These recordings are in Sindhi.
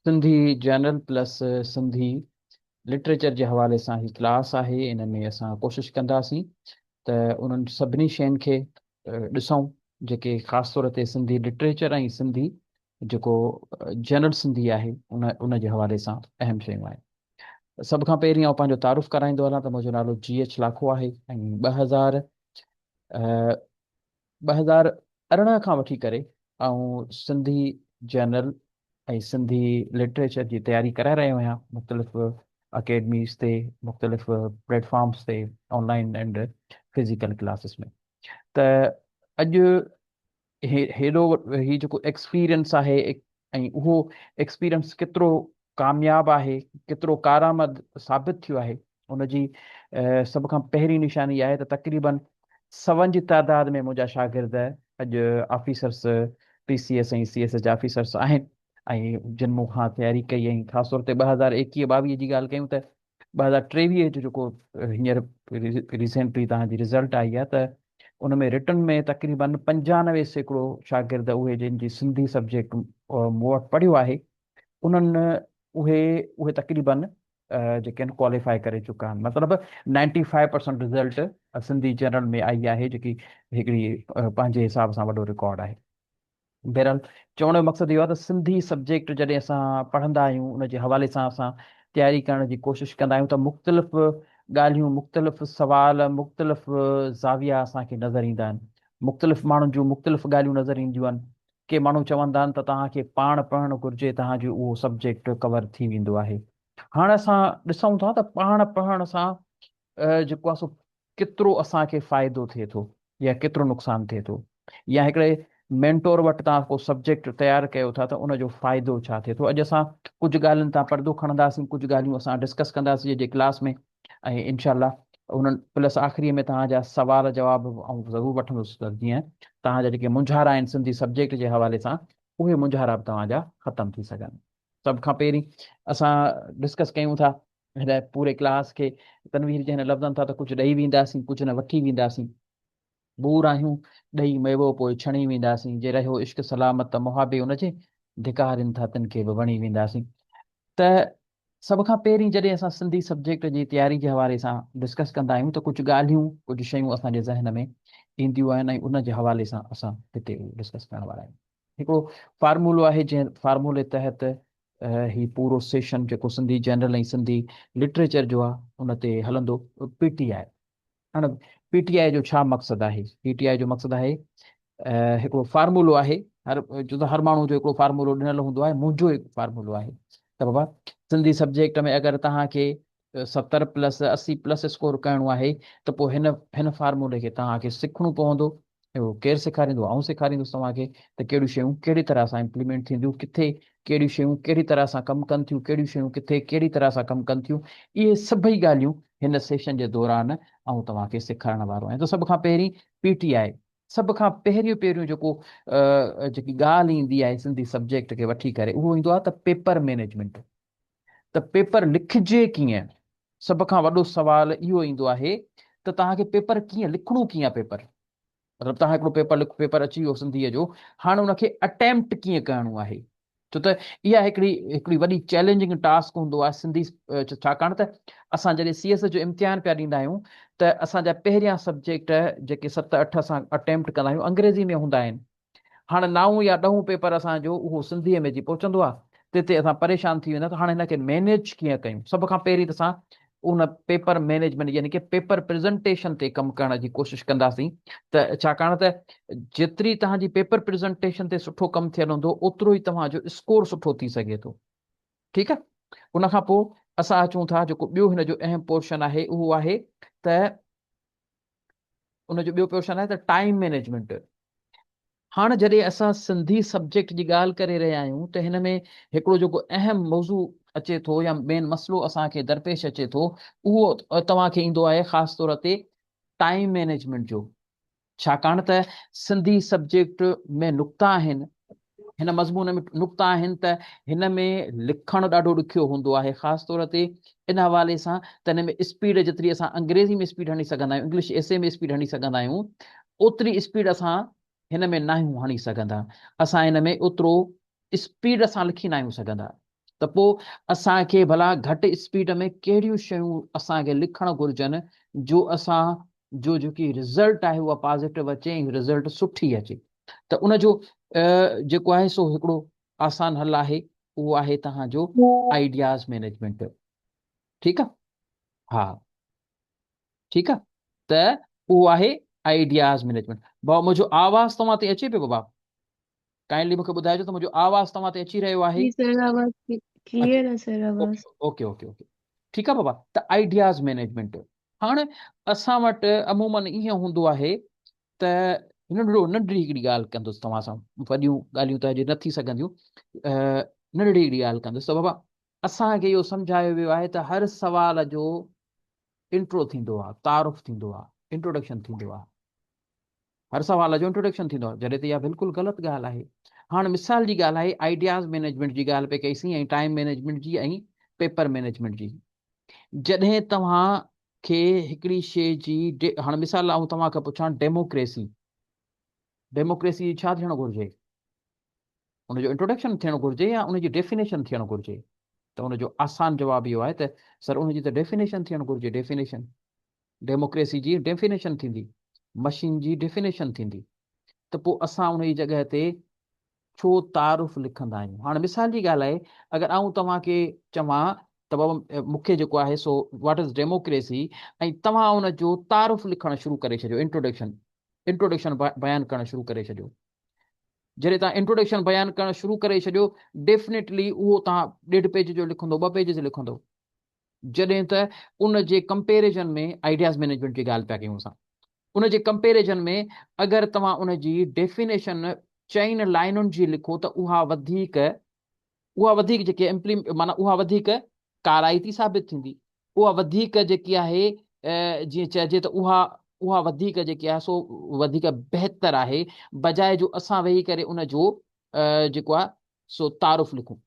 Sindhi general plus Sindhi literature جي حوالي سان هي ڪلاس آهي. ان ۾ اسان ڪوشش ڪنداسين ته انهن سڀني شين کي ڏسون جيڪي خاص طور تي سنڌي لٽريچر ۽ سنڌي جيڪو جنرل سنڌي آهي ان جي حوالي سان اهم شيون آهن. سڀ کان پهرين آئون پنهنجو تعارف ڪرائيندو هلان ته منهنجو نالو جي ايڇ لاکو آهي ۽ 2018 کان وٺي ڪري آئون سنڌي جنرل ۽ سنڌي لٽريچر جي تياري ڪرائي رهيو آهيان مختلف اڪيڊميز تي، مختلف پليٽ فارمز تي، on line and physical classes ۾. ته اڄ هيڏو هي جيڪو ايڪسپيرينس آهي ۽ اهو ايڪسپيرينس ڪيترو ڪامياب آهي، ڪيترو ڪارآمد ثابت ٿيو آهي، ان جي سڀ کان پهرين نشاني آهي ته تقريبن سون جي تعداد ۾ منهنجا شاگرد اڄ officers, P C S ۽ C S S جا آفيسرس آهن ۽ جن مون کان تياري ڪئي ۽ خاص طور تي 2021 22 جي ڳالهه ڪيون ته 2023 جو جيڪو هينئر ريسينٽلي توهان جي رزلٽ آئي آهي ته ان ۾ رٽن ۾ تقريبن 95% شاگرد اهي جن جي سنڌي سبجيڪٽ مون وٽ پڙهيو آهي انهن اهي تقريبن جيڪي آهن ڪواليفائي ڪري چڪا آهن. مطلب 95% رزلٽ سنڌي جنرل ۾ آئي آهي جيڪي هڪڙي پنهنجي حساب سان وڏو رڪارڊ آهي. بهرحال چوڻ جو مقصد اهو آهي ته سنڌي سبجيڪٽ جڏهن اسان پڙهندا آهيون ان جي حوالي سان اسان تياري ڪرڻ جي ڪوشش ڪندا آهيون ته مختلف ڳالهيون، مختلف سوال، مختلف زاويا اسان کي نظر ايندا آهن، مختلف ماڻهن جون مختلف ڳالهيون نظر اينديون آهن. ڪي ماڻهو چوندا آهن ته توهان کي پاڻ پڙهڻ گهرجي، توهان جو اهو سبجيڪٽ ڪور ٿي ويندو آهي. هاڻ اسان ڏسون ٿا ته پاڻ پڙهڻ سان جيڪو آهي سو ڪيترو اسان کي فائدو ٿئي ٿو يا ڪيترو نقصان ٿئي ٿو، يا هڪڙي مينٽور وٽ توهان ڪو سبجيڪٽ تيار ڪيو ٿا ته ان جو فائدو ڇا ٿئي ٿو. اڄ اسان ڪجهه ڳالهين تان پردو کڻنداسين، ڪجهه ڳالهيون اسان ڊسڪس ڪنداسين اڄ جي ڪلاس ۾ ۽ انشاء الله انهن پلس آخري ۾ توهان جا سوال جواب به آئون ضرور وٺندس ته جيئن توهان جا جيڪي مونجهارا آهن سنڌي سبجيڪٽ جي حوالي سان اهي مونجهارا به توهان جا ختم ٿي سگهن. سڀ کان پهرين اسان ڊسڪس ڪيون ٿا هن پوري ڪلاس کي تنوير جي هن لفظن تان ته ڪجهه ڏئي وينداسين ڪجهه نه وٺي وينداسين. ٻور آهيون ڏئي ميوو پوء ڇڻي وينداسين، جي رهيو عشق سلامت ته محابي ان جي ڌڪارين ٿا تن کي به وڻي وينداسين. ته سڀ کان پهرين جڏهن اسان سنڌي سبجيڪٽ جي تياري جي حوالي سان ڊسڪس ڪندا آهيون ته ڪجهه ڳالهيون ڪجهه شيون اسان جي ذهن ۾ اينديون آهن ۽ ان جي حوالي سان اسان هتي ڊسڪس ڪرڻ وارا آهيون. هڪڙو فارمولو آهي جنهن فارمولي تحت هي پورو سيشن جيڪو سنڌي جنرل ۽ سنڌي لٽريچر جو آهي ان تي هلندو. پي ٽي آء، هاڻ پي ٽي آء جو ڇا مقصد آهي؟ پي ٽي آء جو مقصد آهي هڪڙو فارمولو آهي، هر جو ته هر ماڻهو جو هڪڙو فارمولو ڏنل هوندو آهي، منهنجو هڪ فارمولو آهي ته بابا سنڌي سبجيڪٽ ۾ اگر توهان کي 70 پلس 80 پلس اسڪور ڪرڻو آهي ته پوء هن فارمولي کي توهان کي سکڻو پوندو. اهو ڪير سيکاريندو؟ آئون سيکاريندس توهان کي ته ڪهڙيون شيون ڪهڙي طرح سان امپليمينٽ ٿينديون، ڪٿي ڪهڙيون شيون ڪهڙي طرح سان ڪم ڪن ٿيون، ڪهڙيون شيون ڪٿي ڪهڙي طرح سان ڪم ڪن ٿيون، اهي سڀئي ڳالهيون هن سيشن جي دوران آئون توهان کي سيکارڻ وارو آهيان. ته سڀ کان پهرين پي ٽي آء، سڀ کان پهريون پهريون جيڪو جيڪي ڳالهه ايندي آهي سنڌي سبجيڪٽ کي وٺي ڪري اهو ايندو آهي ته پيپر مينيجمينٽ، ته پيپر لکجي ڪيئن؟ سڀ کان وڏو سوال اهو ايندو آهي ته توهان کي پيپر ڪيئن لکڻو ڪيئن آهي پيپر، مطلب توهان هڪڙو پيپر لک پيپر اچي ويو سنڌيء جو، هاڻ ان کي اٽيمپٽ ڪيئن ڪرڻو آهي، ڇو ته اها هڪڙي وڏي چئلينجنگ ٽاسڪ هوندو آهي سنڌي، ڇاڪاڻ ته اسان جڏهن سي ايس جو امتحان پيا ڏيندا آهيون ته اسان جا پهريان سبجيڪٽ جيڪي ست اٺ اسان اٽيمپٽ ڪندا آهيون انگريزي ۾ هوندا آهن. هاڻ نائون يا ڏهون پيپر اسان جو اهو سنڌيء ۾ اچي پهچندو آهي، تنهن تي اسان پريشان ٿي ويندا آهيون ته هاڻ هن کي مينيج ڪيئن ڪيون. سڀ کان پهرين ته اسان ان پيپر مينيجمينٽ يعني ڪي پيپر پريزنٽيشن تي ڪم ڪرڻ جي ڪوشش ڪنداسين ته ڇاڪاڻ ته جيتري توهان جي پيپر پريزنٽيشن تي سٺو ڪم ٿيل هوندو اوترو ئي توهان جو اسڪور سٺو ٿي سگهي ٿو. ٺيڪ آهي. ان کان پوء اسان اچون ٿا جيڪو ٻيو هن جو اهم پورشن آهي اهو آهي ته ان جو ٻيو پورشن آهي ته ٽائيم مينيجمينٽ. هاڻ جڏهن اسان سنڌي سبجيڪٽ جي ڳالهه ڪري رهيا آهيون ته هن ۾ هڪڙو جيڪو اهم موضوع اچي ٿو يا مين مسئلو اسان کي درپيش اچي ٿو اهو توهان کي ايندو آهي خاص طور تي ٽائيم مينيجمينٽ جو، ڇاڪاڻ ته سنڌي سبجيڪٽ ۾ نقطا آهن، هن مضمون ۾ نقطا آهن ته هن ۾ لکڻ ڏاڍو ڏکيو هوندو آهي، خاص طور تي ان حوالي سان ته هن ۾ اسپيڊ جيتري اسان انگريزي ۾ اسپيڊ هڻي سگهندا آهيون، انگلش ايسي ۾ اسپيڊ هڻي سگهندا آهيون، اوتري اسپيڊ اسان هن ۾ ناهيون هڻي سگهندا. اسان هن ۾ اوترو اسپيڊ سان لکي ناهيون سگهندا ته پوء اسان کي ڀلا گهٽ اسپيڊ ۾ ڪهڙيون شيون اسان کي لکڻ گهرجن جو اسان جو جيڪي رزلٽ آهي اها پازيٽو اچي ۽ رزلٽ سٺي اچي ته ان جو جيڪو آهي سو هڪڙو آسان حل آهي اهو آهي توهان جو آئيڊياز مينيجمينٽ. ٺيڪ آ، ها ٺيڪ آ، ته اهو آهي آئيڊياز مينيجمينٽ. بابا منهنجو آواز توهان تي اچي پيو؟ بابا ڪائنڊلي مونکي ٻڌائجو ته منهنجو آواز توهان تي اچي رهيو آهي؟ جي سر آواز ڪليئر آ سر آواز. اوڪي اوڪي اوڪي ٺيڪ آ بابا. ته آئيڊياز مينيجمينٽ هاڻ اسان وٽ عمومن ائين هوندو آهي ته ننڍڙو ننڍڙي هڪڙي ڳالهه ڪندس توهان سان، وڏيون ڳالهيون ته اڄ نه ٿي سگهنديون، ننڍڙي هڪڙي ڳالهه ڪندس ته بابا اسان کي اهو سمجهايو ويو آهي ته هر سوال جو انٽرو ٿيندو آهي، تعارف ٿيندو آهي، انٽروڊڪشن ٿيندو آهي، هر سوال جو انٽروڊڪشن ٿيندو آهي، جڏهن ته اها بلڪل غلط ڳالهه آهي. هاڻ مثال جي ڳالهه آهي آئيڊياز مينيجمينٽ جي ڳالهه پئي ڪئيسين ۽ ٽائيم مينيجمينٽ جي ۽ پيپر مينيجمينٽ جي. جڏهن توهان کي هڪڙي شيء جي، هاڻ مثال آئون توهان کان پڇان ڊيموڪريسي، ڊيموڪريسي جي ڇا ٿيڻ گهرجي؟ ان جو انٽروڊڪشن ٿيڻ گهرجي يا ان جي ڊيفينيشن ٿيڻ گهرجي؟ ته ان جو آسان جواب اهو آهي ته سر ان جي ته ڊيفينيشن ٿيڻ گهرجي، ڊيفينيشن ڊيموڪريسي جي ڊيفينيشن ٿيندي، مشين جي ڊيفينيشن ٿيندي، ته پوء اسان ان جي جڳهه تي ڇو تعارف لکندا آهيون؟ هاڻ مثال جي ڳالهه آهي اگر آئون توهان کي چوان ته بابا مون کي جيڪو آهي سو واٽ از ڊيموڪريسي ۽ توهان ان جو تعارف لکڻ شروع ڪري ڇڏيو، انٽروڊڪشن، انٽروڊڪشن بيان ڪرڻ شروع ڪري ڇڏيو، جڏهن توهان انٽروڊڪشن بيان ڪرڻ شروع ڪري ڇڏيو ڊيفنيٽلي اهو توهان ڏيڍ پيج جو لکندو، ٻه پيج جو لکندو، جڏهن ته ان جي ڪمپيريزن ۾ آئيڊياز مينيجمينٽ جي ڳالهه پيا ڪيون اسان، ان جي ڪمپيريزن ۾ اگر توهان ان جي ڊيفينيشن چئن لائنن جي لکو ته اها وڌيڪ، اها وڌيڪ جيڪي امپلي معنيٰ اها وڌيڪ ڪارائتي ثابت ٿيندي، اها وڌيڪ جيڪي آهي جيئن چئجي ته اها اها وڌيڪ جيڪي آهي سو وڌيڪ بهتر آهي بجاء جو اسان ويهي ڪري ان جو جيڪو آهي سو تعارف لکون.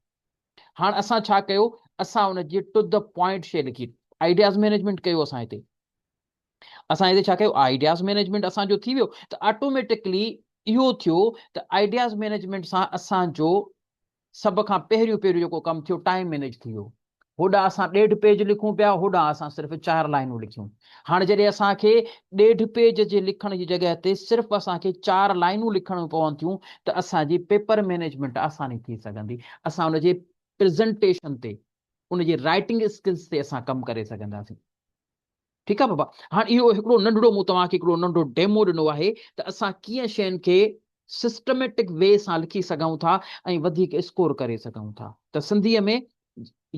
هاڻ اسان ڇا ڪيو، اسان ان جي ٽو the point شيء لکي، آئيڊياز مينيجمينٽ ڪيو اسان هتي، اسان هتي ڇا ڪيو، آئيڊياز مينيجمينٽ اسان جو ٿي ويو ته آٽوميٽڪلي اهو ٿيو ته آئيڊياز مينيجمينٽ سان اسان جو سڀ کان پهريون پهريون جيڪو ڪم ٿيو ٽائيم مينيج ٿي ويو. هوڏانهن اسان ڏيڍ پيج لکون پيا، هوڏانهن اسان صرف چار لائنون لکيون. هاڻ جڏهن اسان کي ڏيڍ پيج جي لکڻ جي جڳهه تي صرف اسان کي چار لائنون لکڻيون پون ٿيون ته اسان جي پيپر مينيجمينٽ آساني ٿي سگهندي. اسان ان جي پريزنٽيشن تي، ان جي رائٽنگ اسڪلز تي اسان ڪم ڪري سگهنداسين. ٺيڪ آ بابا. هاڻ اهو هڪڙو ننڍڙو مون توهان کي هڪڙو ننڍو ڊيمو ڏنو آهي ته اسان ڪيئن شين کي سسٽميٽڪ وي سان لکي سگهون ٿا ۽ وڌيڪ اسڪور ڪري سگهون ٿا. ته سنڌيء ۾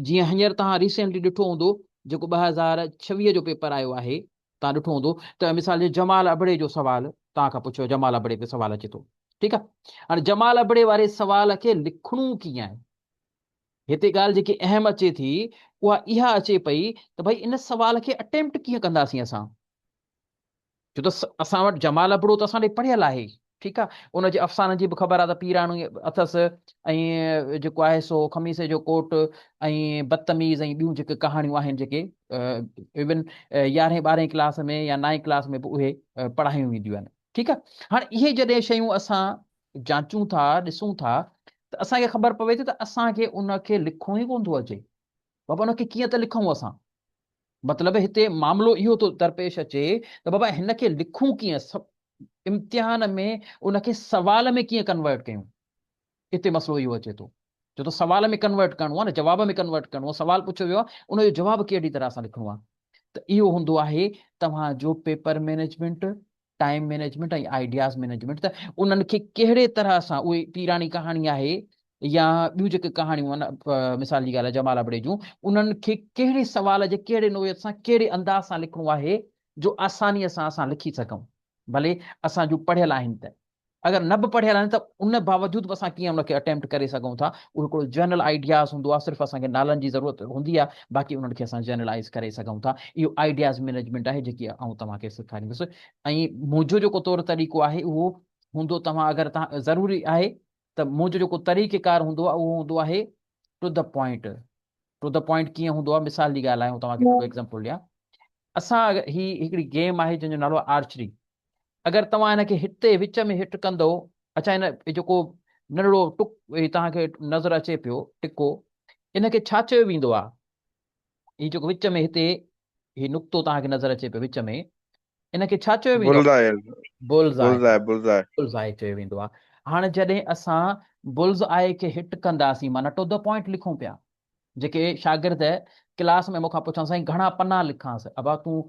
جيئن هينئر توهان ريسينٽلي ڏٺو هوندو جيڪو 2026 جو پيپر آيو آهي توهان ڏٺو هوندو ته مثال جي جمال ابڙي جو سوال توهان کان پڇيو، جمال ابڙي تي سوال اچي ٿو. ٺيڪ آ. هاڻي جمال ابڙي واري سوال کي لکڻو ڪيئن آهي؟ هتي ڳالهه جيڪي اهم اچي ٿي اها اها اچي پئي ته ڀئي ان سوال کي اٽيمپٽ ڪيئن ڪنداسين اسان، ڇو ته اسان وٽ جمال ابڙو ته اسان ڏي پڙهيل آهي، ٺيڪ آهي، ان جي افسانن جي به خبر آهي ته پيراڻي اٿس ۽ جيڪو آهي سو خميسي جو ڪوٽ ۽ بدتميز ۽ ٻيون جيڪي ڪهاڻيون آهن جيڪي ايون يارهين ٻارهين ڪلاس ۾ يا نائين ڪلاس ۾ به اهي پڙهايون وينديون آهن. ٺيڪ آهي، هاڻي اهي جڏهن شيون اسان جانچون ٿا، ڏسون ٿا ته اسان کي خبر پوي ٿي ته اسان کي ان کي لکڻو ئي ڪونه ٿو اچي. بابا ان کي ڪيئن ته لکون اسان؟ مطلب هتي معاملو اهو ٿو درپيش اچي ته بابا هن کي لکون ڪيئن؟ امتحان ۾ ان کي سوال ۾ ڪيئن ڪنورٽ ڪيون؟ هتي مسئلو اهو اچي ٿو. ڇو ته سوال ۾ ڪنورٽ ڪرڻو آهي نه، جواب ۾ ڪنورٽ ڪرڻو آهي، سوال پڇيو ويو آهي ان جو جواب ڪهڙي طرح سان لکڻو آهي. ته اهو هوندو آهي توهان جو paper management, time management ۽ ideas management ته انهن کي ڪهڙي طرح سان اهي پيراڻي ڪهاڻي آهي يا ٻيون جيڪي ڪهاڻيون آهن مثال جي ڳالهه آهي جمال ابڙي جون، انهن کي ڪهڙي سوال جي ڪهڙي نوعيت سان ڪهڙي انداز سان لکڻو آهي جو آسانيء سان اسان لکي سگهون، ڀلي اسان جون پڙهيل آهن ته اگر نه به پڙهيل آهن ته ان باوجود به اسان ڪيئن ان کي اٽيمپٽ ڪري سگهون ٿا. اهو هڪڙو جنرل آئيڊياز هوندو آهي، صرف اسان کي نالن جي ضرورت هوندي آهي، باقي انهن کي اسان جنرلائيز ڪري سگهون ٿا. اهو آئيڊياز مينيجمينٽ آهي جيڪي آئون توهان کي سيکاريندس ۽ منهنجو جيڪو طور طريقو آهي اهو هوندو توهان اگر توهان ضروري آهي ته منهنجو جيڪو طريقه ڪار هوندو آهي اهو هوندو آهي to the point. To the point ڪيئن هوندو آهي؟ مثال جي ڳالهه آهي آئون توهان کي هڪڙو ايگزامپل ڏيان. اسان هي هڪڙي گيم آهي جنهن جو نالو آهي آرچري. اگر توهان هن کي هتي وچ ۾ هٽ ڪندو، اڇا هن جيڪو ننڍڙو ٽڪ هي توهان کي نظر اچي پيو ٽڪو، ان کي ڇا چيو ويندو آهي؟ هي جيڪو وچ ۾ هتي هي نقطو توهان کي نظر اچي پيو وچ ۾، ان کي ڇا چيو ويندو آهي؟ بلز آء، بلز آء، بلز آء. بلز آء چيو ويندو آهي. هاڻي جڏهن اسان بلز آء کي هٽ ڪنداسين معنيٰ ٽو the point لکون پيا. جيڪي شاگرد ڪلاس ۾ مون کان پڇن سائين گهڻا پنا لکانس، ابا تون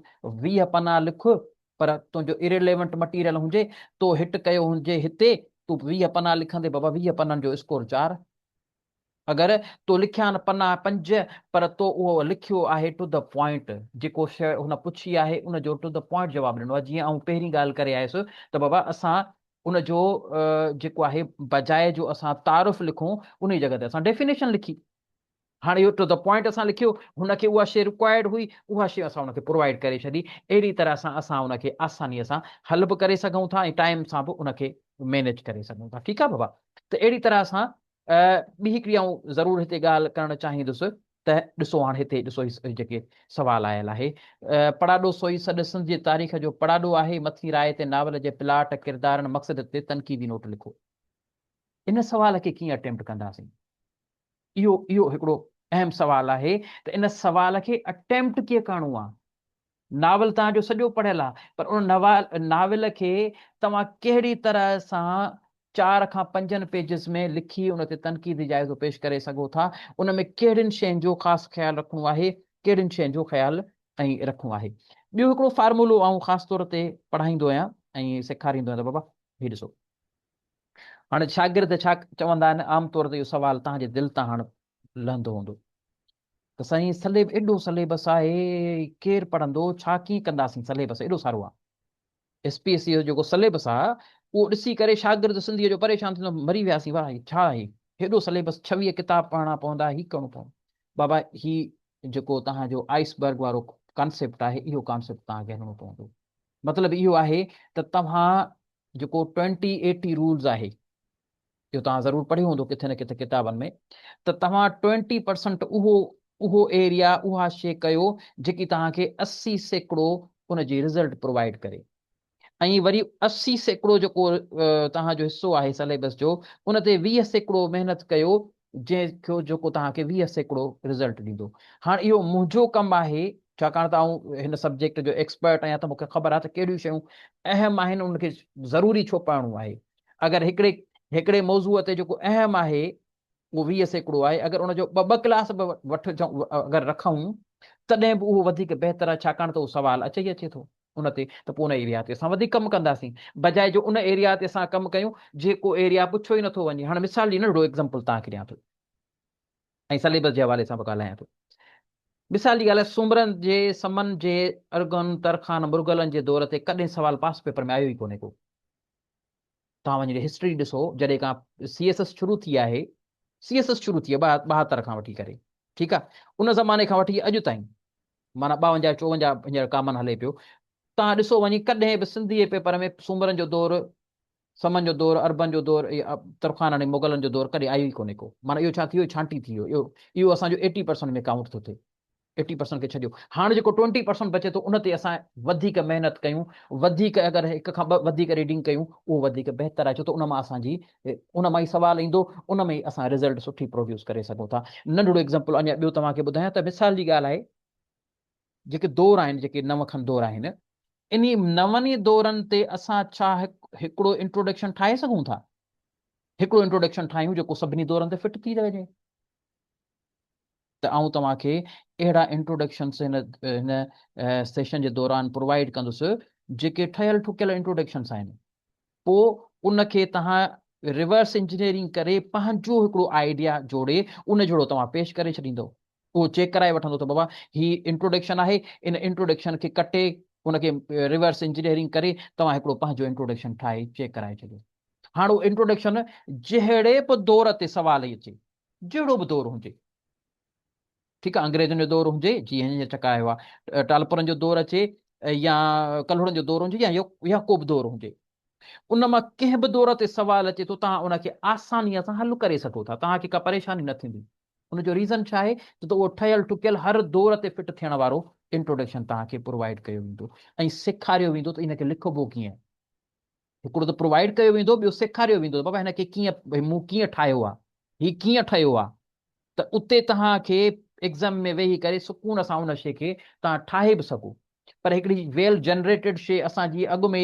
20 پنا لک پر تنهنجو اريليونٽ مٽيريل هجي، تو هٽ ڪيو هجي هتي، تون 20 پنا لکندي بابا 20 پنن جو اسڪور 4. اگر تو لکيا آهن پنا 5 پر تو اهو لکيو آهي ٽو the point, جيڪو شيء هن پڇي آهي ان جو ٽو the point جواب ڏنو آهي، جيئن آئون پهرين ڳالهه ڪري آيس ته بابا اسان ان جو جيڪو آهي بجاء جو اسان تعارف لکون انهي جڳهه تي اسان ڊيفينيشن لکي. هاڻي اهو ٽو the point اسان لکيو، هن کي اها شيء رڪوائرڊ هئي، اها شيء اسان ان کي پرووائيڊ ڪري ڇڏي. اهڙي طرح سان اسان ان کي آسانيء سان حل به ڪري سگهون ٿا ۽ ٽائيم سان به ان کي مينيج ڪري سگهون ٿا. ٺيڪ آهي بابا؟ ته اهڙي طرح سان ٻي هڪڙي آئون ضرور هتي ڳالهه ڪرڻ چاهيندس ته ڏسو هاڻ هتي ڏسو هي جيڪي سوال آيل آهي. پڙاڏو سوئي سڏ سنڌ جي تاريخ جو پڙاڏو آهي. مٿين راء تي ناول جي پلاٽ، ڪردارن، مقصد تي تنقيدي نوٽ لکو. ان سوال کي ڪيئن اٽيمپٽ ڪنداسين؟ اهو هڪڙو اهم سوال آهي ته ان سوال کي اٽيمپٽ ڪيئن ڪرڻو آهي؟ ناول توهان جو سڄو پڙهيل آهي پر ان ناول کي توهان ڪهڙي طرح سان 4 کان 5 پيجز ۾ لکي ان تي تنقيدي جائزو پيش ڪري سگهو ٿا، ان ۾ ڪهڙين شين جو خاص خيال رکڻو آهي، ڪهڙين شين جو خيال ۽ رکڻو آهي. ٻيو هڪڙو فارمولو آئون خاص طور تي پڙهائيندو آهيان ۽ سيکاريندو آهيان ته بابا هي ڏسو. هاڻي شاگرد ڇا چوندا آهن، عام طور تي اهو سوال توهان جي دل تان هاڻ لهندو هوندو ته سائين سليب ايڏو سليبس آهي ڪير پڙهندو ڇا ڪيئن ڪنداسين سليبس ايڏو سارو آهي ايس پي ايس سي جو جيڪو سليبس آهي اهو ڏسي ڪري شاگرد سنڌيء جو پريشان ٿيندو مري وياسين واهه هي ڇا آهي هيڏو سليبس 26 ڪتاب پڙهڻا پوندا هي ڪرڻو پوندو بابا هي جيڪو توهان جو آئس برگ وارو ڪانسيپٽ آهي اهو ڪانسيپٽ توهان کي هلڻو پوندو مطلب اهو آهي ته توهان جيڪو ٽوئنٽي ايٽي رولز آهي اهو توهان ضرور پڙهيو هوندو ڪٿي نه ڪٿي ڪتابن ۾ ته توهان 20% اهو ايريا اها شي ڪيو جيڪي توهان کي 80% ان جي رزلٽ پرووائيڊ ڪري ۽ وري 80% جيڪو توهان جو حصو آهي سليبس جو ان تي 20% محنت ڪيو جنهن کي جيڪو توهان کي 20% رزلٽ ڏيندو. هاڻ اهو منهنجو ڪم آهي، ڇاڪاڻ ته آئون هن سبجيڪٽ جو ايڪسپرٽ آهيان ته مون کي خبر آهي ته ڪهڙيون شيون اهم آهن ان کي ضروري ڇو پڙهڻو آهي. اگر هڪڙي موضوع تي جيڪو اهم آهي اهو 20% آهي، اگر ان جو ٻه ٻه ڪلاس به وٺجون اگر رکون تڏهن به اهو وڌيڪ بهتر آهي ڇاڪاڻ ته اهو سوال اچي ئي اچي ٿو. ان تي ته پوء ان ايريا تي اسان وڌيڪ ڪم ڪنداسين بجاء جو ان ايريا تي اسان ڪم ڪيون جيڪو ايريا پڇيو ئي نٿو وڃي. هاڻي مثال جي ننڍڙو ايگزامپل توهان کي ڏيان ٿو ۽ سليبس جي حوالي سان به ڳالهايان ٿو. مثال جي ڳالهه آهي سومرن جي، سمن جي، ارغون، ترخان، مرغلن جي دور تي ڪڏهن سوال پاس پيپر ۾ آيو ئي ڪونهي ڪو. توهان وڃي هسٽري ڏسو جڏهن کان سي ايس ايس شروع ٿي آهي، سي ايس ايس شروع ٿي آهي 72 کان وٺي ڪري ٺيڪ آهي ان زماني کان وٺي اڄ تائين معنيٰ 52 54 هينئر ڪامن هلي پيو. توهان ڏسو وڃي ڪڏهن به سنڌي جي پيپر ۾ سومرن جو دور، سمن جو دور، عربن جو دور، ترخانن ۽ مغلن جو دور ڪڏهن آيو ئي ڪونهي ڪو. معنيٰ اهو ڇا ٿي ويو ڇانٽي ٿي ويو. اهو اسان جو ايٽي پرسنٽ ۾ ڪائونٽ ٿو ٿئي. ايٽي پرسنٽ کي ڇڏيو. هاڻ جيڪو ٽوئنٽي پرسنٽ بچي ٿو ان تي اسان وڌيڪ محنت ڪيون، وڌيڪ اگر هڪ کان ٻه وڌيڪ ريڊنگ ڪيون اهو وڌيڪ بهتر آهي ڇو ته ان مان اسان جي ان مان ئي سوال ايندو ان ۾ ئي اسان رزلٽ سٺي پروڊيوس ڪري سگهون ٿا. ننڍڙو ايگزامپل اڃا ٻيو توهان کي ٻڌايان ته مثال جي ڳالهه آهي جيڪي دور آهن جيڪي نو کن دور آهن انهي نون ئي دورن تي اسان ڇا هڪڙو انٽروڊڪشن ٺاهي سگهون ٿا؟ هڪڙو انٽروڊڪشن ٺاهيون جيڪو سڀني دورن تي فٽ ٿي وڃي ته آئون توهان کي اهڙا انٽروڊڪشنس هن سيشن جي دوران پرووائيڊ ڪندس جيڪي ٺهيل ٺڪيل انٽروڊڪشنس آهن پوء ان کي توهان ريورس انجنيئرنگ ڪري پنهنجو هڪڙو آئيڊيا جوڙي ان جهڙو توهان پيش ڪري ڇڏيندو. اهو چيڪ ڪرائي وٺندو ته بابا هي انٽروڊڪشن آهي، ان انٽروڊڪشن کي ڪٽي ان کي ريورس انجنيئرنگ ڪري توهان هڪڙو پنهنجو انٽروڊڪشن ٺاهي چيڪ ڪرائي ڇڏيو. هاڻ اهو انٽروڊڪشن جهڙي به دور تي سوال اچي، جهڙو به دور هجي، ٺيڪ آهي انگريزن جو دور هجي جيئن هينئر چڪا آيو آهي، ٽالپرن جو دور اچي يا ڪلهوڙن جو دور هجي يا ڪو به دور هجي، ان مان ڪنهن به دور تي سوال اچي ٿو توهان ان کي آسانيء سان حل ڪري سگهو ٿا، توهان کي ڪا پريشاني نه ٿيندي. ان جو ريزن ڇا آهي ته اهو ٺهيل ٺڪيل هر دور تي فٽ ٿيڻ وارو انٽروڊڪشن توهان کي پرووائيڊ ڪيو ويندو ۽ سيکاريو ويندو ته ان کي لکبو ڪيئن. هڪڙو ته پرووائيڊ ڪيو ويندو، ٻيو سيکاريو ويندو ته بابا هن کي ڪيئن مون ڪيئن ٺاهيو آهي، هي ڪيئن ٺهيو آهي، ته اتي توهان کي ايگزام ۾ ويهي ڪري سڪون سان ان شيء کي توهان ٺاهي به سگهو. پر هڪڙي ويل جنريٽيڊ شيء اسان جي اڳ ۾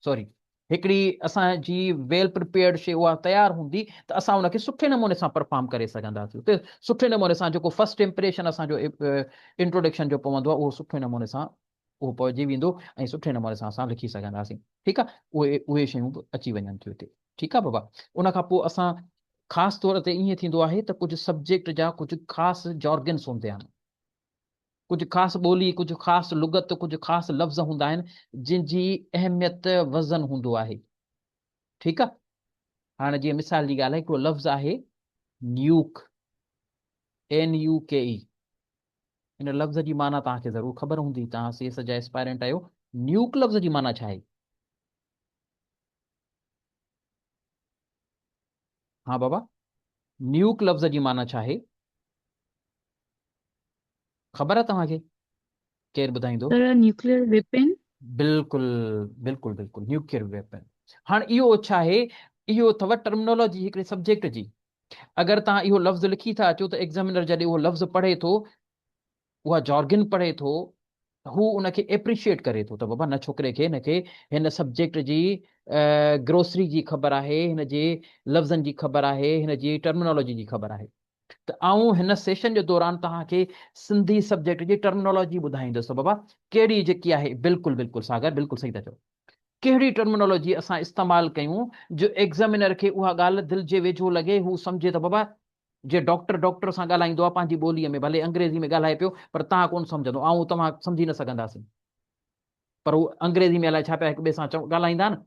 سوري هڪڙي اسان جي ويل پريپيئرڊ شيء اها تيار هوندي ته اسان ان کي سٺي نموني سان پرفارم ڪري سگهنداسين. اتي سٺي نموني سان جيڪو فرسٽ امپريشن اسان جو انٽروڊڪشن جو پوندو آهي اهو سٺي نموني سان اهو پئجي ويندو ۽ سٺي نموني سان اسان لکي سگهنداسين. ٺيڪ آهي، اهي شيون به اچي وڃن ٿيون هتي. ٺيڪ آهي بابا. ان کان پوء اسان خاص طور تي ائين ٿيندو آهي ته ڪجهه سبجيڪٽ جا ڪجهه خاص جارگنس هوندا آهن، ڪجهه خاص ٻولي، ڪجهه خاص لغت، ڪجهه خاص لفظ هوندا آهن جن جي اهميت وزن هوندو آهي. ٺيڪ آهي، هاڻي جيئن مثال جي ڳالهه آهي، هڪڙو لفظ آهي نيوڪ، NUKE، ان لفظ جي معنيٰ توهان کي ضرور خبر هوندي، توهان سي ايس جا اسپائرنٽ آهيو، نيوڪ لفظ جي معنيٰ ڇا آهي؟ ها بابا، نيوڪ لفظ جي معنيٰ ڇا آهي؟ خبر آهي توهان کي؟ ڪير ٻڌائيندو؟ سر نيوڪليئر ويپن. بلڪل بلڪل بلڪل نيوڪليئر ويپن. هاڻ اهو ڇا آهي؟ اهو اٿو ٽرمنالاجي هڪڙي سبجيڪٽ جي. اگر توهان اهو لفظ لکي ٿا اچو ته ايگزامينر جڏهن اهو لفظ پڙهي ٿو، اها جارگن پڙهي ٿو، ته هو ان کي ايپريشيئيٽ ڪري ٿو ته بابا نه ڇوڪري کي هن کي هن سبجيڪٽ جي گروسري جي خبر آهي، هن جي لفظن جي خبر آهي، هن جي ٽرمنالاجي جي خبر آهي. ته آئون هن سيشن جي دوران توهان کي سنڌي سبجيڪٽ جي ٽرمنالاجي ٻڌائيندس ته بابا ڪهڙي جيڪي آهي. بلڪل بلڪل ساگر بلڪل صحيح ٿا چئو. ڪهڙي ٽرمنالاجي اسان استعمال ڪيون جو ايگزامينر کي اها ڳالهه دل جي ويجهو لڳي، هو سمجهي ته بابا جي ڊاڪٽر ڊاڪٽر سان ڳالهائيندو آهي پنهنجي ٻوليء ۾ ڀلي انگريزي ۾ ڳالهائي پيو پر توهان ڪونه سمجهندو، آئون توهان سمجهي نه سگهنداسين پر هو انگريزي ۾ الائي ڇا پيا هڪ ٻئي سان ڳالهائيندا آهن.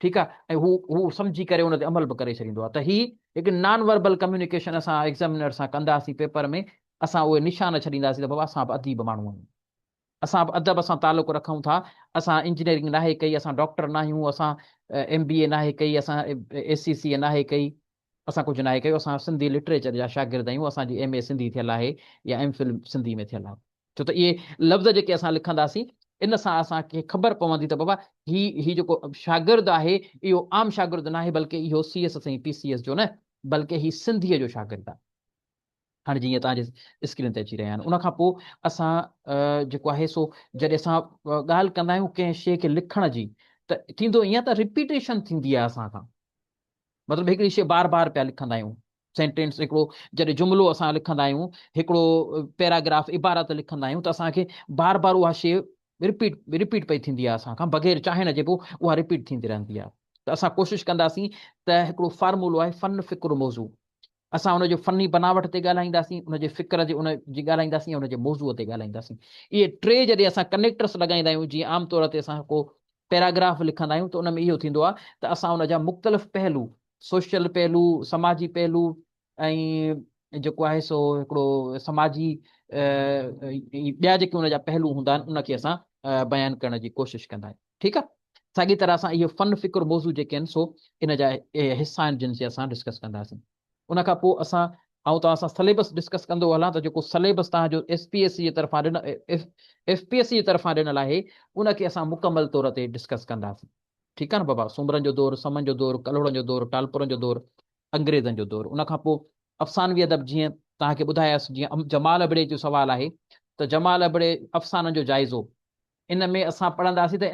ٺيڪ آهي، ۽ هو سمجهي ڪري ان تي عمل به ڪري ڇڏيندو آهي. ته هي هڪ نان وربل ڪميونيڪيشن اسان ايگزامينر سان ڪنداسين پيپر ۾ اسان اهي نشان ڇڏينداسين ته بابا اسان به اديب ماڻهو آهيون، اسان به ادب سان تعلق رکون ٿا، اسان انجنيئرنگ ناهي ڪئي، اسان ڊاڪٽر ناهيون، اسان ايم بي اي ناهي ڪئي، اسان اي سي سي اي ناهي ڪئي، اسان ڪجهه ناهي ڪيو، اسان سنڌي لٽريچر جا شاگرد آهيون، اسان جي ايم اي سنڌي ٿيل آهي يا ايم فل سنڌي ۾ ٿيل آهي. ڇو ته اهي لفظ جيڪي اسان لکنداسين ان سان اسان کي خبر پوندي ته بابا هي جيڪو شاگرد آهي اهو عام شاگرد ناهي بلڪه اهو C S ۽ P C S جو نه بلڪه هي سنڌيء جو شاگرد آهي. هاڻي جيئن توهان جي اسڪرين تي اچي رهيا آهن. ان کان پوء اسان جيڪو آهي سو جڏهن اسان ڳالهه ڪندا آهيون ڪنهن شيء کي لکڻ جي ته ٿيندو ائين ته رپيٽيشن ٿيندي آهي اسان کان، مطلب هڪڙي شيء بار بار پيا لکندا آهيون، سينٽينس هڪڙو جڏهن جملو اسان لکندا آهيون، هڪڙو پيراگراف عبارت لکندا آهيون ته اسان کي بار بار اها شيء رپيٽ پئي ٿيندي آهي اسان کان بغير چاهڻ جي به اها رپيٽ ٿيندي رهندي آهي. ته اسان ڪوشش ڪنداسين ته هڪڙو فارمولو آهي فن فڪر موضوع، اسان ان جو فني بناوٽ تي ڳالهائينداسين، ان جي فڪر جي ان جي ڳالهائينداسين ۽ ان جي موضوع تي ڳالهائينداسين. اهي ٽي جڏهن اسان ڪنيڪٽرس لڳائيندا آهيون، جيئن عام طور تي اسان ڪو پيراگراف لکندا آهيون ته ان ۾ اهو ٿيندو آهي ته اسان ان جا مختلف پهلو، سوشل پهلو، سماجي پهلو ۽ جيڪو آهي سو هڪڙو سماجي ٻيا جيڪي ان جا پهلو هوندا آهن ان کي اسان بيان ڪرڻ جي ڪوشش ڪندا آهيون. ٺيڪ آهي، ساڳي طرح سان اهي فن فڪر موضوع جيڪي آهن سو ان جا حصا آهن جن کي اسان ڊسڪس ڪنداسين. ان کان پوء اسان آئون توهان سان سليبس ڊسڪس ڪندو هلان ته جيڪو سليبس توهان جو ايس پي ايس سي جي طرفان ڏنل ايف پي ايس سي جي طرفان ڏنل آهي ان کي اسان مڪمل طور تي ڊسڪس ڪنداسين. ٺيڪ آهي نه بابا، سومرن جو دور، سمن جو دور، ڪلهوڙن جو دور، ٽالپرن جو دور، انگريزن جو دور. ان کان پوء افسانوي ادب جيئن توهان کي ٻڌايس جيئن جمال ابڙي جو سوال آهي ته جمال ابڙي افسانن جو جائزو، ان ۾ اسان پڙهنداسين ته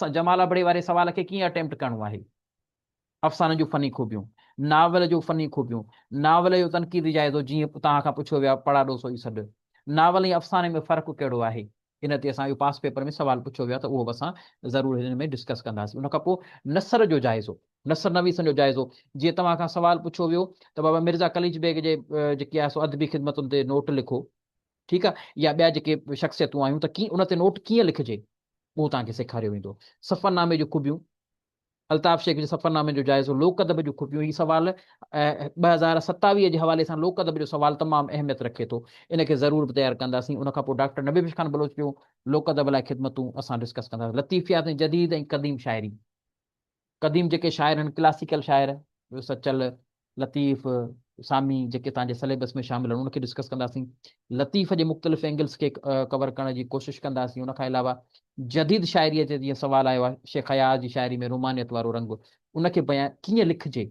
ان جمال ابڙي واري سوال کي ڪيئن اٽيمپٽ ڪرڻو آهي. افسانن جون فني خوبيون، ناول جون فني خوبيون، ناول جو تنقيدي جائزو جيئن توهان کان پڇيو ويو آهي پڙاڏو سو ئي سڏ. ناول ۽ افساني ۾ فرق ڪهڙو آهي؟ ان تي اسان اهو پاس پيپر ۾ سوال پڇيو ويو آهي ته اهو به اسان ضرور هن ۾ ڊسڪس ڪنداسين. ان کان پوء نثر جو جائزو، نثر نويسن جو جائزو جيئن توهان کان سوال پڇيو ويو ته بابا مرزا قليچ بيگ جي جيڪي آهي سو ادبي خدمتن تي نوٽ لکو. ٺيڪ آ يا ٻيا جيڪي شخصيتون آهيون ته ڪيئن ان تي نوٽ ڪيئن لکجي اهو توهان کي سيکاريو ويندو. سفرنامي جون خوبيون، الطاف شيخ جي سفرنامي جو جائزو، لوڪ ادب جون خوبيون، هي سوال 2027 جي حوالي سان لوڪ ادب جو سوال تمام اهميت رکي ٿو ان کي ضرور به تيار ڪنداسين. ان کان پوء ڊاڪٽر نبي بخش خان بلوچ جون لوڪ ادب لاء خدمتون اسان ڊسڪس ڪنداسين. لطيفيات ۽ جديد ۽ قديم شاعري، قديم جيڪي شاعر آهن ڪلاسيڪل شاعر سچل، لطيف، سامي جيڪي توهان جي سليبس ۾ شامل آهن ان کي ڊسڪس ڪنداسين. لطيف جي مختلف اينگلز کي ڪور ڪرڻ جي ڪوشش ڪنداسين. ان کان علاوه جديد شاعريء تي جيئن سوال آيو آهي شيخ اياز جي شاعري ۾ رومانيت وارو رنگ ان کي بيان ڪيئن لکجي،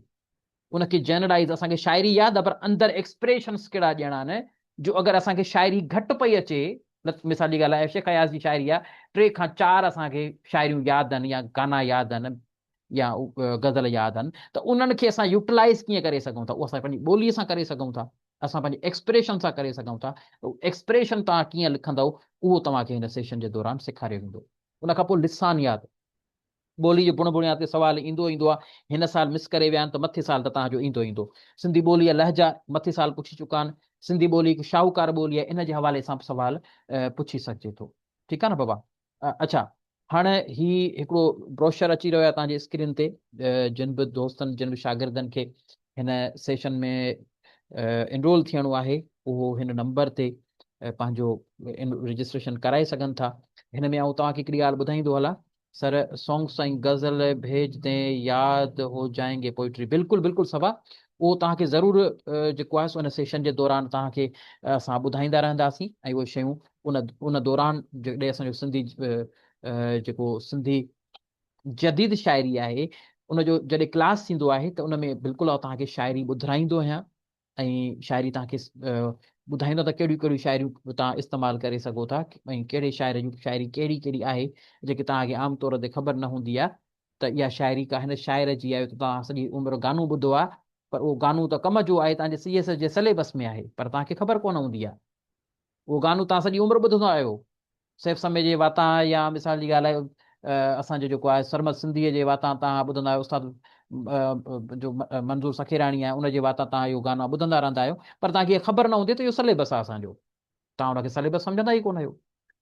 ان کي جنرلائيز اسان کي شاعري ياد آهي پر اندر ايڪسپريشنس ڪهڙا ڏيڻا آهن جو اگر اسان کي شاعري گهٽ پئي اچي، مثال جي ڳالهه آهي شيخ اياز جي شاعري آهي 3 کان 4 اسان کي شاعريون ياد آهن يا گانا ياد آهن يا غزل ياد آهن ته انهن کي اسان يوٽيلائيز ڪيئن ڪري سگهون ٿا، اهو اسان پنهنجي ٻولي سان ڪري سگهون ٿا، اسان پنهنجي ايڪسپريشن سان ڪري سگهون ٿا. ايڪسپريشن توهان ڪيئن لکندؤ اهو توهان کي هن سيشن جي دوران سيکاريو ويندو. ان کان پوء لسانيات، ٻولي جي بڻ بڻياد تي سوال ايندو ايندو آهي. هن سال مس ڪري ويا آهن ته مٿي سال ته توهان جو ايندو ايندو. سنڌي ٻولي جا لهجا مٿي سال پڇي چڪا آهن. سنڌي ٻولي هڪ شاهوڪار ٻولي آهي ان جي حوالي سان به سوال پڇي سگهجي ٿو. ٺيڪ آهي نه بابا. اڇا هاڻ هي هڪڙو بروشر اچي رهيو آهي توهان جي اسڪرين تي. جن به دوستن جن به شاگردن کي هن سيشن ۾ انرول ٿيڻو آهي اهو هن نمبر تي پنهنجو رجسٽريشن ڪرائي سگهن ٿا. هن ۾ آئون توهان کي هڪڙي ڳالهه ٻڌائيندو هلان سر سونگس ۽ غزل ڀيج دين ياد هو جائين گي پوئٽري. بلڪل بلڪل صفا اهو توهان کي ضرور جيڪو آهي سو ان سيشن جي دوران توهان کي اسان ٻڌائيندا رهنداسين ۽ اهي شيون ان ان دوران جڏهن اسان جو سنڌي جيڪو سنڌي جديد شاعري آهي ان جو جڏهن ڪلاس ٿيندو آهي ته ان ۾ بلڪل آئون توهان کي شاعري ٻڌرائيندو آهيان ۽ شاعري توهان کي ٻڌائيندو ته ڪهڙيون ڪهڙيون شاعريون توهان استعمال ڪري سگهو ٿا ۽ ڪهڙي شاعر جون شاعري ڪهڙي ڪهڙي آهي جيڪي توهان کي عام طور تي خبر نه هوندي آهي ته اها شاعري ڪا هن شاعر جي آهي ته توهان سڄي عمر گانو ٻڌو آهي پر اهو گانو ته ڪم جو آهي توهان جي سي ايس ايس جي سليبس ۾ آهي پر توهان کي خبر ڪونه هوندي آهي اهو گانو توهان سڄي عمر ٻڌندا آهيو سيف سمي جي واتان يا مثال جي ڳالهه آهي اسان جو جيڪو آهي سرمد سنڌيء جي واتان توهان ٻڌندا آهيو استاد جو منظور سخيراڻي آهي ان جي واتان توهان اهو گانا ٻڌندا رهندا آهيو پر توهان کي اها خبر نه هوندي ته اهو سليبس آهي اسان جو توهان ان کي سليبس سمجهندا ئي ڪونه آهيو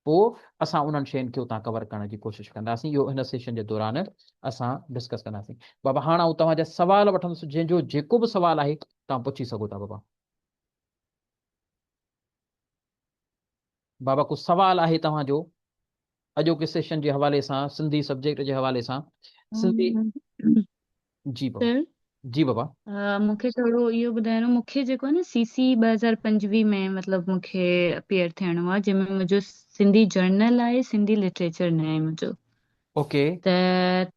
پوء اسان انهن شين کي اتان ڪور ڪرڻ جي ڪوشش ڪنداسين اهو هن سيشن جي دوران اسان ڊسڪس ڪنداسين بابا هاڻ آئون توهان جا سوال وٺندس جنهن جو جيڪو به سوال آهي توهان پڇي سگهو ٿا بابا. بابا ڪو سوال آهي توهان جو اڄوڪي سيشن جي حوالي سان سنڌي سبجيڪٽ جي حوالي سان سنڌي جي بابا سر جي بابا. مون کي ٿورو اهو ٻڌائڻو مون کي جيڪو آهي نه سي سي 2025 ۾ مطلب مون کي اپيئر ٿيڻو آهي جنهن ۾ منهنجو سنڌي جرنل آهي سنڌي لٽريچر نه آهي منهنجو اوڪي. ته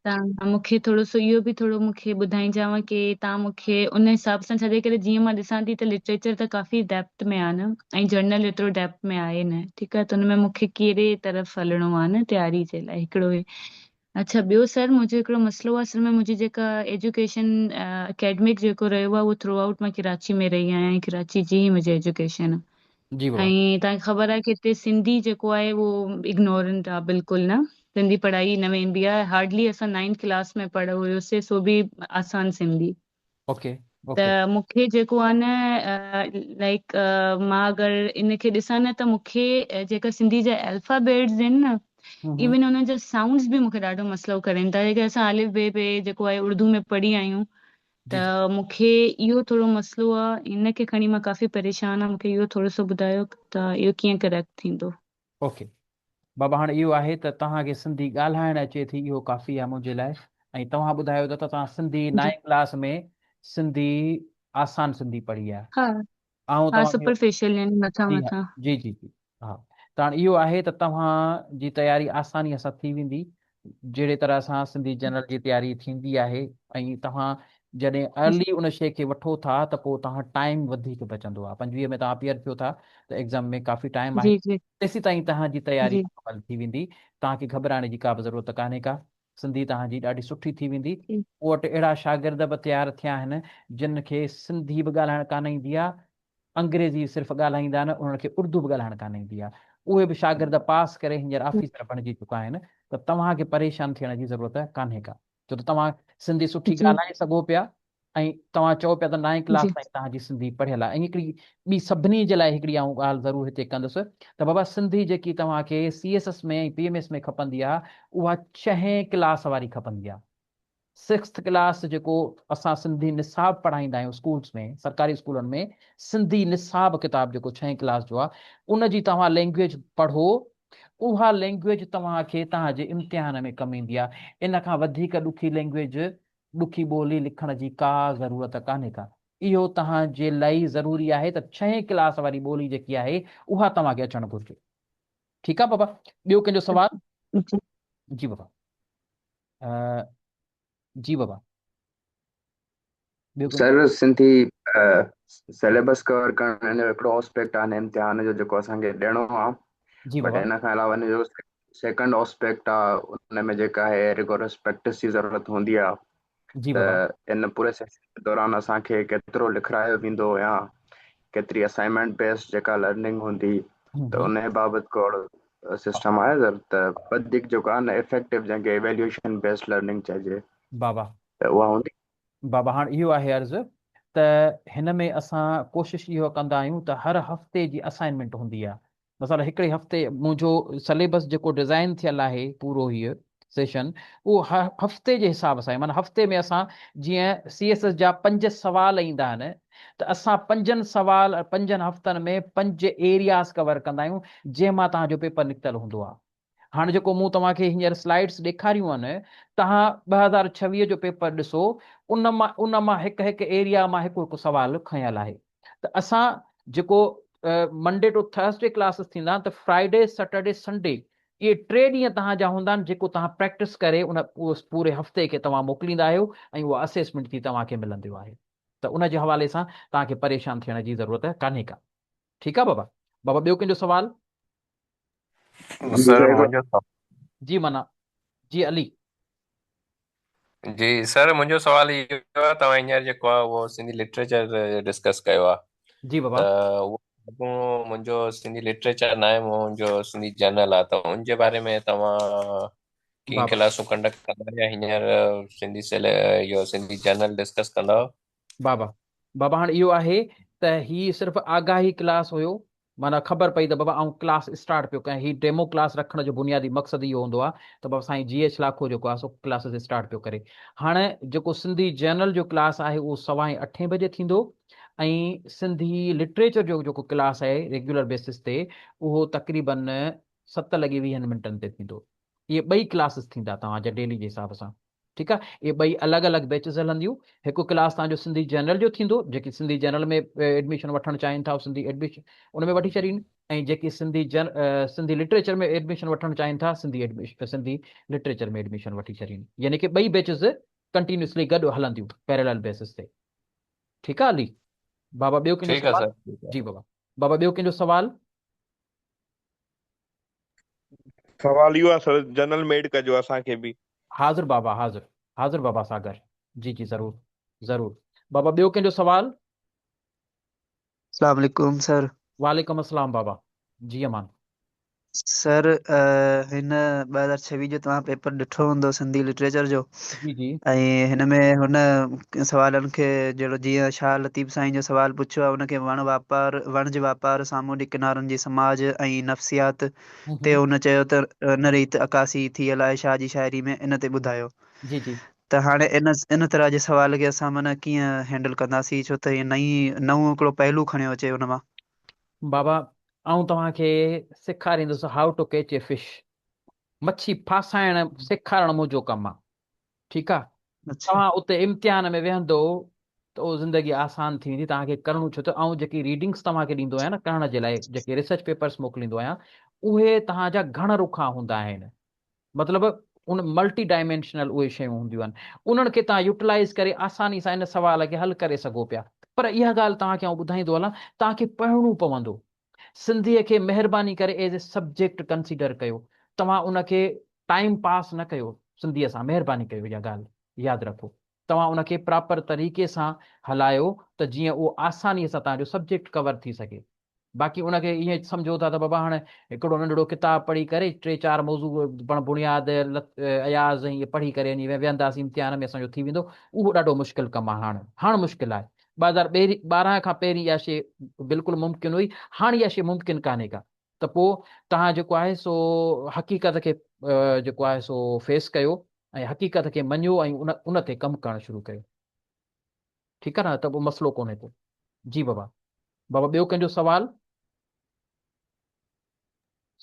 توهان مون کي ٿورو سو اهو به ٿورو مون کي ٻڌائينجانو ڪي توهان مون کي ان حساب سان ڇا جي ڪري جيئن مان ڏسان ٿي ته لٽريچر ته ڪافي ڊيپٿ ۾ آهي نه ۽ جرنل ايترو ڊيپٿ ۾ آهي نه ٺيڪ آهي ته ان ۾ مون کي ڪهڙي طرف هلڻو آهي نه تياري جي لاء هڪڙو هي اڇا ٻيو سر منهنجو هڪڙو مسئلو آهي اصل ۾ منهنجي جيڪا ايجوڪيشن اڪيڊمڪ جيڪو رهيو آهي اهو ٿرو آئوٽ مان ڪراچي ۾ رهي آهيان ۽ ڪراچي جي ئي منهنجي ايجوڪيشن آهي جي بابا. ۽ توهان کي خبر آهي ڪي هتي سنڌي جيڪو آهي اهو اگنورنٽ آهي بلڪل نه سنڌي پڙهائي نه ويندي آهي هارڊلي اسان نائنٿ ڪلاس ۾ پڙهيو هيوسي سو به آسان سنڌي اوڪي ته اوڪي. مون کي جيڪو آهي نه لائڪ مان اگر ان کي ڏسان نه ته مون کي جيڪا سنڌي جا الفابيٽس آهن نه هون هون. ايون انهن جا سائونڊس به مون کي ڏاڍو مسئلو ڪرين ٿا جيڪي اسان الف بي بي جيڪو آهي اردو ۾ پڙهي آيون جي ته جي. مون کي اهو ٿورو مسئلو آ ان کي کڻي مان ڪافي پريشان آ مون کي اهو ٿورو سو ٻڌايو ته اهو ڪيئن ڪريڪٽ ٿيندو. اوڪي بابا هاڻ اهو آهي ته توهان کي سنڌي ڳالهائڻ اچي ٿي اهو ڪافي آهي منهنجي لاء ۽ توهان ٻڌايو ته توهان سنڌي جي. نائين ڪلاس ۾ سنڌي آسان سنڌي پڙهي آهي ها آئون ها توهان کي سپرفيشل يعني مٿان جي ها مٿان. جي جي جي ها ته هاڻ اهو آهي ته توهان جي تياري آسانيء سان ٿي ويندي جهڙي طرح سان سنڌي جنرل جي تياري ٿيندي آهي ۽ توهان جڏهن جي ارلي ان شيء کي وٺو ٿا ته پوء توهان ٽائيم وڌيڪ بچندو آهي 25 ۾ توهان اپيئر ٿيو ٿا ته ايگزام ۾ ڪافي ٽائيم آهي جي جي تيسين تائين توهان جي تياري جي مڪمل ٿي ويندي توهان کي گهٻرائڻ جي ڪا به ضرورت ڪانهي ڪا سنڌي توهان جي ڏاڍي سٺي ٿي ويندي. جي مون وٽ اهڙا شاگرد به تيار ٿيا آهن جن کي سنڌي به ڳالهائڻ ڪانه ايندي آهي، انگريزي صرف ڳالهائيندا آهن، انهن کي اردو به ڳالهائڻ ڪانه ايندي آهي. اهي به شاگرد پاس ڪري هينئر آفيسر بڻجي چڪا آهن ته توهان کي پريشان ٿيڻ جي ضرورت ڪانهي ڪا. ڇو ته توهان سنڌي سٺي جي ڳالهائي سگهو پيا ۽ توهان چئو پيا ته نائين ڪلاس جي تائين توهان جي سنڌي پڙهيل آهي ۽ هڪڙي ٻي سڀني جي لاء هڪڙي آئون ڳالهه ضرور هتي ڪندس ته بابا سنڌي جيڪي توهان کي C S S ۾ ۽ P M S ۾ کپندي آهي اها ڇهين ڪلاس واري کپندي آهي. سڪسٿ ڪلاس جيڪو اسان سنڌي نصاب پڙهائيندا آهيون اسڪولس ۾ سرڪاري اسڪولن ۾ سنڌي نصاب ڪتاب جيڪو ڇهين ڪلاس جو آهي ان جي توهان لينگويج پڙهو اها لينگويج توهان کي توهان جي امتحان ۾ ڪم ايندي آهي ان کان وڌيڪ ڏکي لينگويج ڏکي ٻولي لکڻ جي ڪا ضرورت ڪانهي ڪا. اهو توهان جي لاء ضروري آهي ته ڇهين ڪلاس واري ٻولي جيڪي آهي اها توهان کي اچڻ گهرجي. ٺيڪ آهي بابا ٻيو ڪنهن جو سوال؟ جي. جي بابا جي بابا ٻيو ڪنهن سر سنڌي سليبس ڪور ڪرڻ ان جو هڪڙو آسپيڪٽ آهي امتحان جو جيڪو اسان کي ڏيڻو آهي جي بٽ بابا ان کان علاوه ان جو سيڪنڊ آسپيڪٽ آهي ان ۾ جيڪا آهي ريگورس پريڪٽس جي ضرورت هوندي آهي جي ته بابا ان پوري سيشن جي دوران اسان کي ڪيترو لکرايو ويندو يا ڪيتري اسائنمينٽ بيس جيڪا لرننگ هوندي ته ان بابت ڪو اهڙو سسٽم آهي سر ته وڌيڪ جيڪو آهي نه افيڪٽو جنهن کي ايويليوشن بيس لرننگ چئجي بابا ته اها هوندي. بابا هاڻ اهو آهي عرض ته هن ۾ اسان ڪوشش اهو ڪندا آهيون ته هر هفتي جي اسائنمينٽ هوندي آهي مثال هڪڙي هفتي منهنجو سليبس جيڪو ڊزائن ٿيل آهي پورو هيء سيشن اهو هفتي جي حساب سان آهي معنيٰ هفتي ۾ اسان جيئن سي ايس ايس جا پنج سوال ايندا آهن ته اسان پنجن سوال پنجن هفتن ۾ پنج ايرياز ڪور ڪندا آهيون جنهن مان توهان جو پيپر نڪتل هوندو آهي. هاڻ جيڪو مون توهان کي هينئر سلائيڊس ڏيکاريون آهن، توهان 2026 جو پيپر ڏسو، ان مان هڪ هڪ ايريا مان هڪ هڪ سوال کنيل آهي ته اسان جيڪو منڊي ٽو ٿرسڊي ڪلاسز ٿيندا آهن ته فرائيڊي، سيٽرڊي، سنڊي اهي ٽي ڏينهن توهان جا هوندا آهن جيڪو توهان پريڪٽس ڪري ان پوري هفتي کي توهان موڪليندا آهيو ۽ اها اسيسمينٽ ٿي توهان کي ملنديو آهي ته ان جي حوالي سان توهان کي پريشان ٿيڻ جي ضرورت ڪانهي ڪا. ٺيڪ آهي بابا. بابا ٻيو ڪنهن جو سوال؟ سر منهنجو سوال جي منا جي علي. جي سر منهنجو سوال اهو آهي توهان هينئر جيڪو آهي اهو سنڌي لٽريچر ڊسڪس ڪيو آهي جي بابا. ته اهو منهنجو سنڌي لٽريچر نه آهي منهنجو سنڌي جنرل آهي ته ان جي باري ۾ توهان ڪيئن بابا. ڪلاسون ڪنڊڪٽ ڪندا يا هينئر سنڌي سيل اهو سنڌي جنرل ڊسڪس ڪندا؟ بابا بابا هاڻ اهو آهي ته هي صرف آگاهي ڪلاس هيو معنيٰ خبر پئي ته بابا آئون ڪلاس اسٽارٽ پيو ڪيان هي ڊيمو ڪلاس رکڻ جو بنيادي مقصد اهو هوندو آهي ته بابا سائين جي ايڇ لاکو جيڪو آهي سو ڪلاسز اسٽارٽ پيو ڪري هاڻ جيڪو سنڌي جنرل جو ڪلاس آهي اهو سوائين اٺين بجي ٿيندو ۽ سنڌي لٽريچر جو جيڪو ڪلاس آهي ريگيولر بيسس تي اهو تقريبن ست لڳي ويهن منٽن تي ٿيندو اهي ٻئي ڪلاسز ٿيندا توهان جا ڊيلي جي حساب سان. ٺيڪ آ اهي ٻئي الڳ الڳ بيچز هلنديون هڪ ڪلاس توهان جو سنڌي جنرل جو ٿيندو جيڪي سنڌي جنرل ۾ ايڊميشن وٺڻ چاهين ٿا سنڌي ايڊميشن ان ۾ وٺي ڇڏين ۽ جيڪي سنڌي جن سنڌي لٽريچر ۾ ايڊميشن وٺڻ چاهين ٿا Sindhi admission Sindhi literature ۾ admission وٺي ڇڏين يعني ڪي ٻئي بيچز ڪنٽينيوسلي گڏ هلنديون پيرلل بيسس تي. ٺيڪ آ علي بابا ٻيو ڪنهن جو ٺيڪ آ سوال؟ سر ٺيڪ آ. جي بابا بابا ٻيو ڪنهن جو سوال؟ سوال اهو آهي سر جنرل ميڊ ڪجو اسان کي به. حاضر بابا حاضر حاضر بابا ساگر جي جي ضرور ضرور بابا ٻيو ڪنهن جو سوال؟ السلام عليڪم سر. وعليڪم السلام بابا جي امان. سر هن 2026 جو توهان پيپر ڏٺو هوندو سنڌي لٽريچر جو جي جي. ۽ هن ۾ هن سوالن کي جهڙو جيئن شاهه لطيف سائين جو سوال پڇيو آهي ان کي وڻ واپار وڻج واپار سامونڊي ڪنارن جي سماج ۽ نفسيات تي هن چيو ته ان ريت عڪاسي ٿيل آهي شاهه جي شاعري ۾ ان تي ٻڌايو جي جي. ته هاڻي ان ان طرح جي سوال کي اسان معنيٰ ڪيئن هينڊل ڪنداسين ڇو ته هي نئين نئون هڪڙو پهلو کڻيو اچي ان مان. بابا آئون توهان کي سيکاريندس how to catch a fish مڇي ڦاسائڻ سيکارڻ منهنجو ڪم آ ٺيڪ آ توهان اتي امتحان ۾ ويهندو ته اهو زندگي آسان ٿي ويندي توهان کي ڪرڻو ڇو ته آئون جيڪي ريڊنگس توهان کي ڏيندو آهيان نه ڪرڻ جي لاء جيڪي ريسرچ پيپرس موڪليندو آهيان اهي توهان جا گهڻ رخا هوندا آهن مطلب ان ملٽي ڊائمينشنل اهي شيون هونديون آهن انهن کي توهان يوٽيلائز ڪري آساني سان ان سوال کي حل ڪري سگهو پيا پر اها ڳالهه توهان کي آئون ٻڌائيندو هلان توهان کي پڙهڻو پوندو سنڌيء کي مهرباني ڪري ايز اي سبجيڪٽ ڪنسيڊر ڪيو. توهان ان کي ٽائيم پاس نه ڪيو سنڌيء سان مهرباني ڪيو اها ڳالهه ياد رکو. توهان ان کي پراپر طريقي سان هلايو ته جيئن اهو آسانيء سان توهان جو سبجيڪٽ ڪور ٿي سگهي. باقي ان کي ائين سمجهو ٿا ته بابا هاڻ هڪڙو ننڍڙو ڪتاب پڙهي ڪري ٽي چار موضوع بڻ بڻياد اياز ۽ اهي پڙهي ڪري وڃي ويهنداسين امتحان ۾ اسان جو ٿي ويندو اهو ڏاڍو مشڪل ڪم آهي هاڻ هاڻ مشڪل آهي. 2012 کان پهرين اها شيء بلڪل ممڪن هئي، هاڻ اها شيء ممڪن ڪانهي ڪا ته پوء توهان جيڪو آهي سو حقيقت کي جيڪو آهي سو فيس ڪيو ۽ حقيقت کي مڃيو ۽ ان تي ڪم ڪرڻ شروع ڪيو. ٺيڪ آهي نه ته پوء مسئلو ڪونهي ڪو. جي بابا. بابا ٻيو ڪنهن جو سوال؟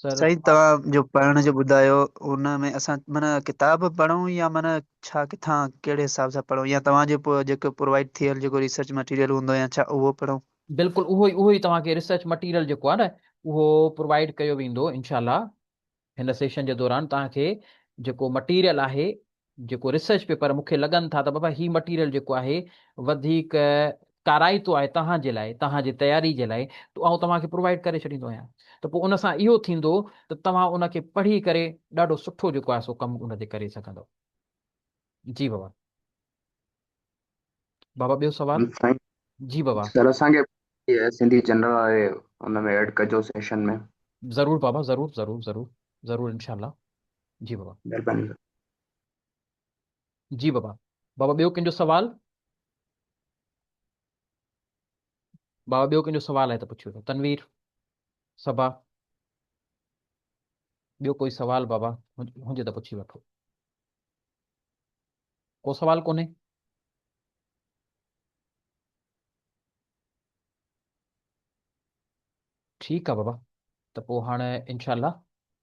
سر سائين توهان جو پڙهڻ جو ٻڌايو ان ۾ اسان معنيٰ ڪتاب پڙهون يا معنيٰ ڇا ڪٿان ڪهڙي حساب سان پڙهون يا توهان جو پوء جيڪو پرووائيڊ ٿيل جيڪو ريسرچ مٽيريل هوندو يا ڇا اهو پڙهون؟ بلڪل اهو ئي اهو ئي توهان کي ريسرچ مٽيريل جيڪو آهي نه اهو پرووائيڊ ڪيو ويندو انشاء الله هن سيشن جي دوران توهان کي جيڪو مٽيريل آهي جيڪو ريسرچ پيپر مون کي لڳن ٿا ته بابا هي مٽيريل جيڪو آهي وڌيڪ ڪارائتو آهي توهان جي لاء توهان جي تياري جي لاء ته آئون توهان کي پرووائيڊ ڪري ڇڏيندو آهيان ته پوء ان سان اهو ٿيندو ته توهان ان کي پڙهي ڪري ڏاڍو سٺو جيڪو آهي سو ڪم ان تي ڪري سگهندو. جي بابا. بابا ٻيو سوال؟ سائين جي بابا. سر اسان کي سنڌي جنرل واري ان ۾ ايڊ ڪجو سيشن ۾. ضرور بابا ضرور ضرور ضرور ضرور انشاء الله. جي بابا. مھرباني سر. جي بابا. بابا ٻيو ڪنهن جو سوال؟ بابا ٻيو ڪنهن جو سوال آهي ته پڇي وٺو. تنوير، صبا، ٻيو ڪوئي سوال بابا هجي ته پڇي وٺو. ڪو سوال ڪونهي؟ ٺيڪ آ بابا ته پوء هاڻ انشاء الله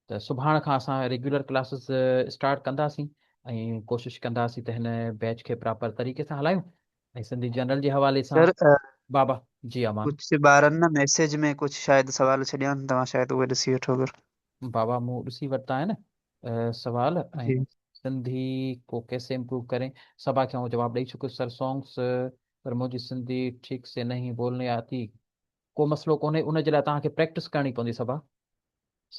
ته سڀاڻ کان اسان ريگيولر ڪلاسز اسٽارٽ ڪنداسين ۽ ڪوشش ڪنداسين ته هن بيچ کي پراپر طريقي سان هلايون ۽ سنڌي جنرل جي حوالي سان سر بابا جي امان. ڪجهه ٻارن نه ميسيج ۾ ڪجهه شايد سوال ڇڏيا آهن توهان شايد اهي ڏسي وٺو اگر. بابا مون ڏسي ورتا آهن سوال ۽ جي. سنڌي ڪو ڪيسي امپروو ڪرين سبا کي آئون جواب ڏئي چڪس سر سونگس پر منهنجي سنڌي ٺيڪ سي نهين بولني آتي ڪو مسئلو ڪونهي ان جي لاء توهان کي پريڪٽس ڪرڻي پوندي صبا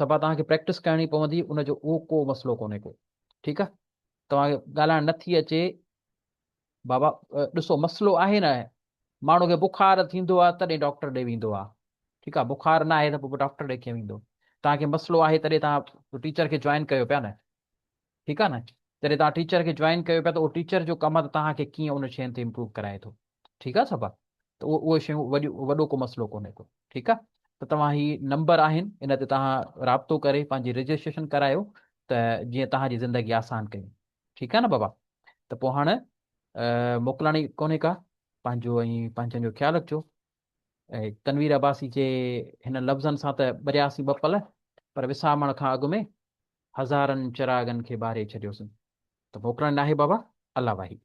صبا توهان کي پريڪٽس ڪرڻي پوندي ان جو اهو ڪو مسئلو ڪونهي ڪو ٺيڪ آ توهان کي ڳالهائڻ نٿي اچي بابا ڏسو مسئلو آهي نه ماڻهو کي بخار ٿيندو آ تڏهن ڊاڪٽر ڏي ويندو آ ٺيڪ آ بخار نه آهي ته پوء ڊاڪٽر ڏي ڪيئن ويندو توهان کي مسئلو آهي تڏهن توهان ٽيچر کي جوائن ڪيو پيا نه ٺيڪ آ نه جڏهن توهان ٽيچر کي جوائن ڪيو پيا ته اهو ٽيچر جو ڪم آ ته توهان کي ڪيئن ان شين تي امپروو ڪرائي ٿو ٺيڪ آ صفا ته اهو اهي شيون وڏيون وڏو ڪو مسئلو ڪونهي ڪو ٺيڪ آ ته توهان هي نمبر آهن ان تي توهان رابطو ڪري پنهنجي رجسٽريشن ڪرايو ته جيئن توهان جي زندگي آسان ڪيون ٺيڪ آ نه بابا ته پوء هاڻ موڪلاڻي ڪونهي ڪا پنهنجو ۽ پنهنجن جو خيال رکجو ۽ تنوير عباسي جي هن لفظن سان ته ٻرياسين ٻه پل پر وسامڻ کان اڳ ۾ هزارن چراغن کي ٻاري ڇڏيوسين ته موڪلڻ ناهي بابا الله واهي.